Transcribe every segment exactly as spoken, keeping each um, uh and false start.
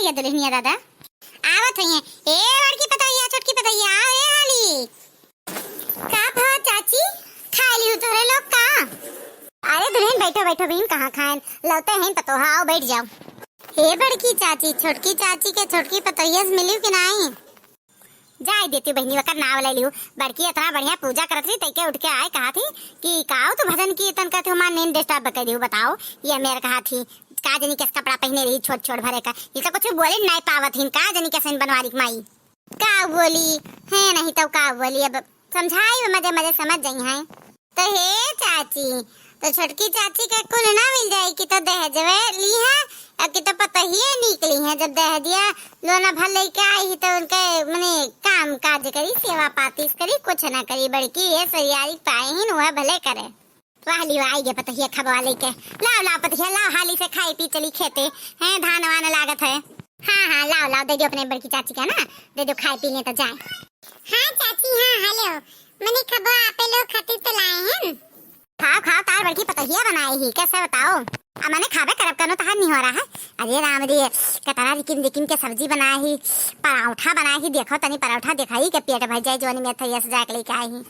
ये दुल्हनिया दादा आवत हइये। ए बड़की पतोहिया, छोटकी पतोहिया, आओ ए हाली। का भवा चाची, खाइ लिहू तोहरे लोग का? अरे दुल्हन, बैठो, बैठो, बिन कहाँ खाएन, लौते हैं पतोहा, आओ बैठ जाओ। हे बड़की चाची, छोटकी चाची के छोटकी पतोहिया से मिलियो कि नाई? जाए देती बहिनी, ओकर नाव ले लिहू। बड़की इतना बढ़िया पूजा करत रही, तैके उठ के आए कहा थी कि काओ तू भजन कीर्तन करती हो, हमार नींद disturb कर दिहू। बताओ, ये मेरे कहा थी, का जनी कैसे कपड़ा पहने रही छोट छोट भरे का, ये तो कुछ बोले नहीं पावत हिन, का जनी कैसे बनवारी के माई। का बोली है, नहीं तो का बोली, अब समझाई, मजे मजे समझ जाई हैं। तो हे चाची, तो छोटकी चाची के कुल ना मिल जाई कि तो दहेजवे ली है, अब कि तो पतोहिए निकली है। जब दहेजिया लोना भर लेके आई ही तो उनके मने काम काज करी, सेवा पाती करी, कुछ ना करी। बड़की ये सरियारी पाए ही वह भले करे। वाह ली, आई गे पतोहिया खबवा लेके। लाओ, लाओ पतोहिया, लाओ, हाली से खाई पी चली खेते। हैं, धान वान लागत है। हाँ, हाँ, लाओ, लाओ, दे दो अपने बड़की चाची का ना, दे दो, खाए पी ले तो जाए। हाँ चाची, हाँ, हेलो, मने खबवा आपे लोग खातिर तो लाए हैं। खाओ, खाओ, तार बड़की पतोहिया बनाई ही, कैसे बताओ? अब मने खाबे करब, कनो तहार नहीं हो रहा है। अरे राम रे, कतरा रिकिन रिकिन के सब्जी बनाए ही, पराठा बनाए ही, देखो तनी पराठा दिखाई के पेट भर जाए, जोनी में थैया सजा के लेके आई ही।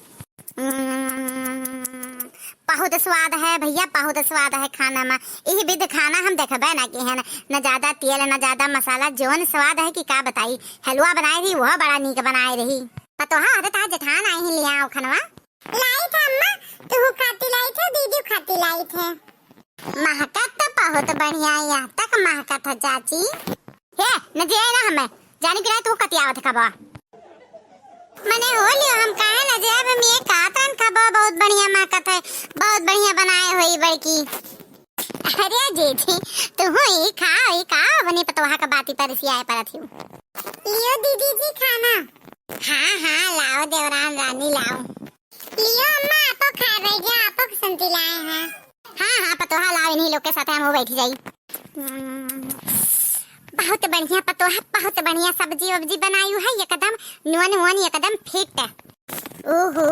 हम्म, बहुत स्वाद है भैया, बहुत स्वाद है खाना में। यही विध खाना हम देखबे ना कि है न, न ज्यादा तेल, न ज्यादा मसाला, जौन स्वाद है कि का बताई। हलवा बनाए रही, वह बड़ा नीक बनाए रही। पतोहा, अरे तार जेठान आई ही, ले आओ खनवा। लाई था अम्मा, तू खाती लाई थे, दीदी खाती लाई थे। महकत तो बहुत बढ़िया, यहाँ तक महकत है चाची। हे, न जे ना हमें, जानी कि नहीं तू कतियावत खबा। मने हो लियो, हम काहे न जे, अब हम ये कहत रहन खबा बहुत बढ़िया महकत है, बहुत बढ़िया बनाए होई बड़की। अरे जीजी, तू ही खाओ, ही खाओ, अपनी पतोहा का बाती पर सियाए परत ही। लियो दीदी जी खाना। हाँ, हाँ, लाओ देवरान रानी लाओ। लियो अम्मा, आपो खाए बैठ जाओ, आपो के संती लाए हैं। हाँ, हाँ, पतोहा लाओ, इन्हीं लोग के साथ हम हो बैठ जाई। हम्म, बहुत बढ़िया पतोहा, बहुत बढ़िया सब्जी वब्जी बनाई है, एकदम नून वून एकदम fit। ओहो,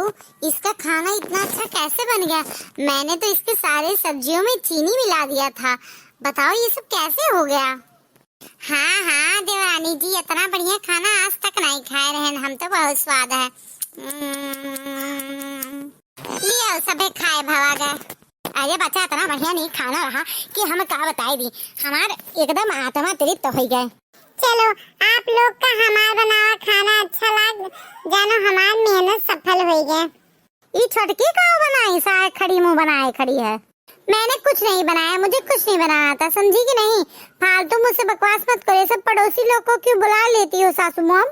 इसका खाना इतना अच्छा कैसे बन गया? मैंने तो इसके सारे सब्जियों में चीनी मिला दिया था। बताओ, ये सब कैसे हो गया? हाँ, हाँ, देवरानी जी, इतना बढ़िया खाना आज तक नहीं खाए रहन हम, तो बहुत स्वाद है। हम्म, लियो, सभे खाए भवा गए। अरे बच्चा, इतना बढ़िया नहीं खाना रहा कि हम का बताई दी, हमार एकदम आत्मा तृप्त हो गए। चलो, आप लोग का हमार बनावा खाना अच्छा लाग, जानो हमार मेहनत सफल हो गए। ई छोटकी का बनाई, साय खड़ी मुंह बनाए खड़ी है। मैंने कुछ नहीं बनाया, मुझे कुछ नहीं बनाना आता, समझी कि नहीं? फालतू मुझसे बकवास मत करो, ये सब पड़ोसी लोग को क्यों बुला लेती हो सासू मोम?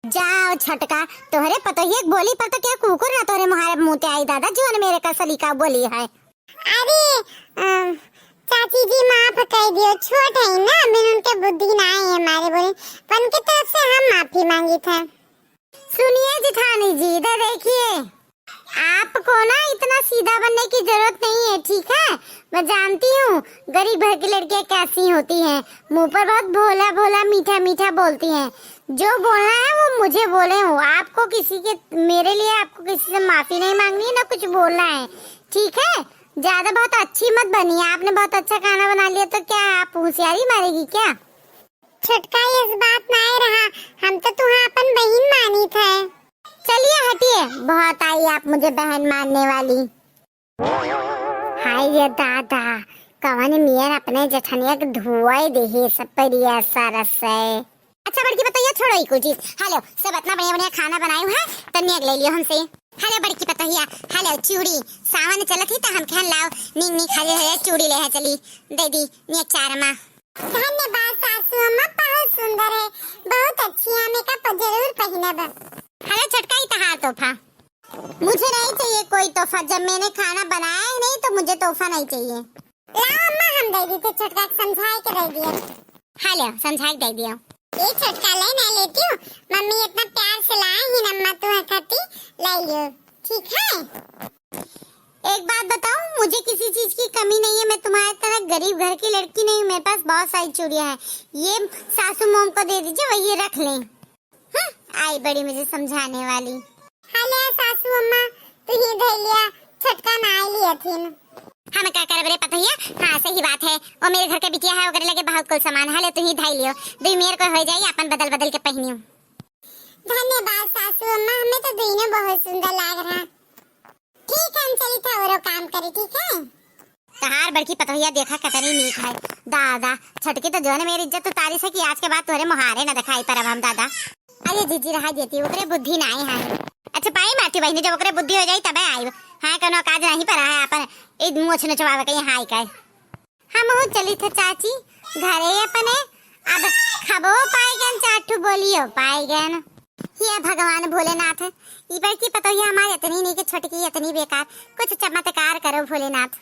जाओ छोटका, तोहरे पतोहिए के बोली पर तो क्या कुकुर ना तोहरे मुहारे मुँह ते आई दादा, जीवन मेरे का सलीका बोली है। अरे, अ, चाची जी माफ कर दियो, छोट है ना, अभी उनके बुद्धि ना आई हमारे बोले, उनके तरफ से हम माफी मांगी थे। सुनिए जेठानी जी, इधर देखिए, आपको ना इतना सीधा बनने की जरूरत नहीं है, ठीक है? मैं जानती हूँ गरीब घर की लड़कियाँ कैसी होती हैं, मुंह पर बहुत भोला भोला मीठा मीठा बोलती हैं। जो बोलना है वो मुझे बोले हो, आपको किसी के, मेरे लिए आपको किसी से माफी नहीं मांगनी है, ना कुछ बोलना है, ठीक है? ज्यादा बहुत अच्छी मत बनिए, आपने बहुत अच्छा खाना बना लिया तो क्या आप होशियारी मारेगी क्या? छोटका, इस बात नाय रहा, हम तो तुहा अपन बहिन मानी थे। चलिए हटिए, बहुत आई आप मुझे बहन मानने वाली। हाय रे दादा, कवन मियर अपने जेठनिया के धुआई देहे सब परिया सरस से। अच्छा बड़की पतोहिया, छोड़ो ई कुल चीज। हेलो, सब इतना बढ़िया बढ़िया खाना बनाए हुआ है, तो नेग ले लियो हमसे। हेलो बड़की पतोहिया, हेलो चूड़ी, सावन चलत ही तो हम कहन लाओ, निक निक हरे हरे चूड़ी ले है चली, दे दी नेग चार मा। धन्यवाद सासू अम्मा, बहुत सुंदर है, बहुत अच्छी है, हम एका प-, जरूर पहिनब। हेलो छोटका, ई तहार तोहफा। मुझे नहीं चाहिए कोई तोहफा, जब मैंने खाना बनाया ही नहीं तो मुझे तोहफा नहीं चाहिए। लाओ अम्मा, हम दे दी थे, छोटका के समझाए के दे दिए। हेलो, समझाए के दे दियो। ये छोटका ले, मैं लेती हूँ, मम्मी इतना प्यार से लाए ही ना अम्मा तुम्हें खाती, ले लियो, ठीक है। एक बात बताऊं, मुझे किसी चीज की कमी नहीं है, मैं तुम्हारे तरह गरीब घर की लड़की नहीं हूँ, मेरे पास बहुत सारी चूड़ियां हैं, ये सासू मोम को दे दीजिए, वही रख लें। हम्म, आई बड़ी मुझे समझाने वाली। हाँ ले सासू अम्मा, तू ही धै लिया, छोटका ना आई लिया थी। हम का करब रे पतोहिया? हाँ, सही बात है, वो मेरे घर के बिटिया है, ओकरे लगे बहुत कुल सामान है, ले तू ही धाई लियो, दुई मेर को हो जाई, अपन बदल बदल के पहनियो। धन्यवाद सासू अम्मा, हमें तो दुइनो बहुत सुंदर लाग रहा। ठीक है, हम चली था औरो काम करी, ठीक है? तहार बड़की पतोहिया देखा कतनी नीक है। दादा, छोटकी तो जौन मेरी इज्जत उतारी से कि आज के बाद तोहरे मुहारे न दिखाई परब हम दादा। अरे जीजी रहा देती, ओकरे बुद्धि नाई है। अच्छा पाई माटी बहिनी, जब ओकरे बुद्धि हो जाई तबे आइब। हाँ, कोनो काज नहीं परा है अपन, ई मोछ नचवावे के यहाँ आई का। हमहू चली थे चाची घरे अपने, अब खबो पाएगन, चार ठू बोलियो पाएगन। हे भगवान भोलेनाथ, ई बड़की पतोहिया हमार इतनी नीक, छोटकी इतनी बेकार, कुछ चमत्कार करो भोलेनाथ।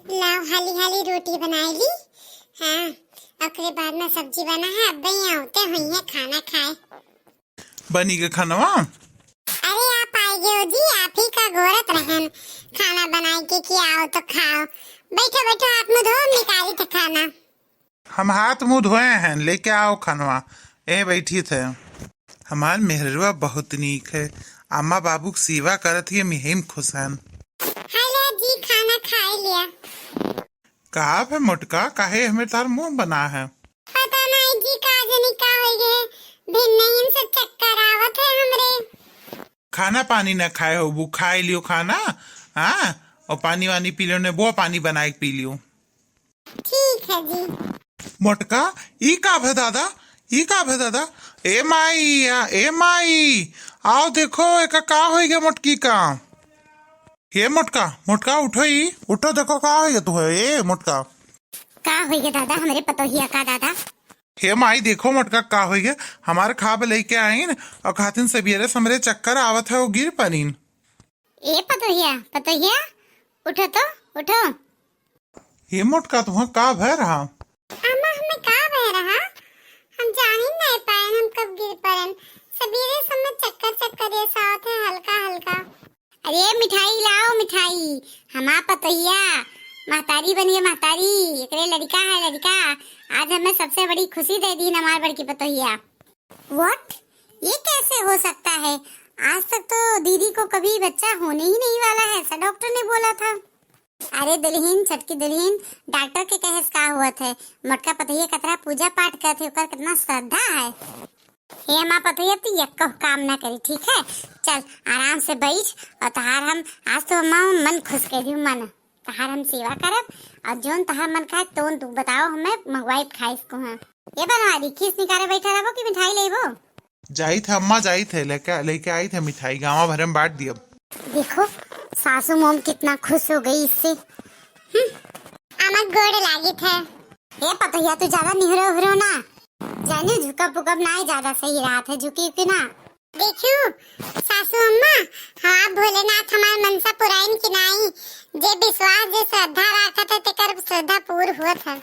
लाओ हाली हाली रोटी बनाई ली, हाँ, ओकरे बाद में सब्जी बना है, अब ही आवते हुई है खाना खाए। बनी के खनवा? अरे आप आए गए हो जी, आप ही का गोरत रहन खाना बनाए के कि आओ तो खाओ। बैठो बैठो, हाथ मुंह धो, निकाली थे खाना। हम हाथ मुंह धोए हैं, लेके आओ खनवा। ए बैठी थे। हमार मेहरवा बहुत नीक है, अम्मा बाबू के सेवा करत ही हम यही में खुश हैं। हेलो जी, खाना खाए लिया। का भे मोटका, काहे हमें तार मुंह बना है? पता नहीं जी, का जनी का हो गए, भिन्न ही से चक्कर आवत है हमरे। खाना पानी ना खाए होबू, खाए लियो खाना, हाँ, और पानी वानी पी लियो, ने वो पानी बनाए के पी लियो। ठीक है जी। मोटका, ई का भे दादा, ई का भे दादा? ए माई, या, ए माई, आओ देखो, एका का होई गया मोटकी का? हे मोटका, मोटका उठो ई, उठो देखो का होई गया तू है, ए मोटका। का होई गया दादा, हमरे पतोहिया का दादा? हे माई, देखो मोटका का होई गया, हमार खाब लेके आइन और खातिन सबेरे से हमरे चक्कर आवत है, वो गिर पड़ीन। ए पतोहिया, पतोहिया, उठो तो, उठो। हे मोटका, तुहा का भय रहा? अम्मा, हमें का भय रहा? हम जान ही नहीं पाए हम कब गिर पड़न। सबेरे समय चक्कर चक्कर ये सा होत है, हल्का हल्का। अरे मिठाई लाओ, मिठाई। हमार पतोहिया महतारी बनी है, महतारी। एकरे लड़का है, लड़का। आज हमें सबसे बड़ी खुशी दे दी हमार बड़की पतोहिया। What? ये कैसे हो सकता है? आज तक तो दीदी को कभी बच्चा होने ही नहीं वाला है, ऐसा डॉक्टर ने बोला था। अरे दुल्हिन, छोटकी दुल्हिन, डॉक्टर के कहे से का हुआ थे? मोटका पतोहिया कतरा पूजा पाठ करत है, ओकर कितना श्रद्धा है। हे हमार पतोहिया, तू यक्को काम ना करी, ठीक है? चल आराम से बैठ और तहार हम आज तो अम्मा मन खुश कर दी, मन। तहार हम सेवा करब और जोन तहार मन खाए तोन तू बताओ, हमें मंगवाई खाए इसको। हाँ, ये बनवारी, खीस निकाले बैठा रहबो कि मिठाई लेबो? जाइत है अम्मा, जाइत है, लेके, लेके आइत है मिठाई, गाँव भरे में बांट दियब। देखो सासू मोम कितना खुश हो गई इससे। हम्म। अम्मा गोड़ लागित है। ए पतोहिया, तू ज्यादा निहरो उहरो ना, जाने झुकब पुकब ना ही ज्यादा सही रहत है, झुकी उकी ना। देखू सासू अम्मा, हाँ भोलेनाथ हमार मनसा पुराइन की नाई, जे विश्वास जे श्रद्धा राखत है तेकर श्रद्धा पूर होत है।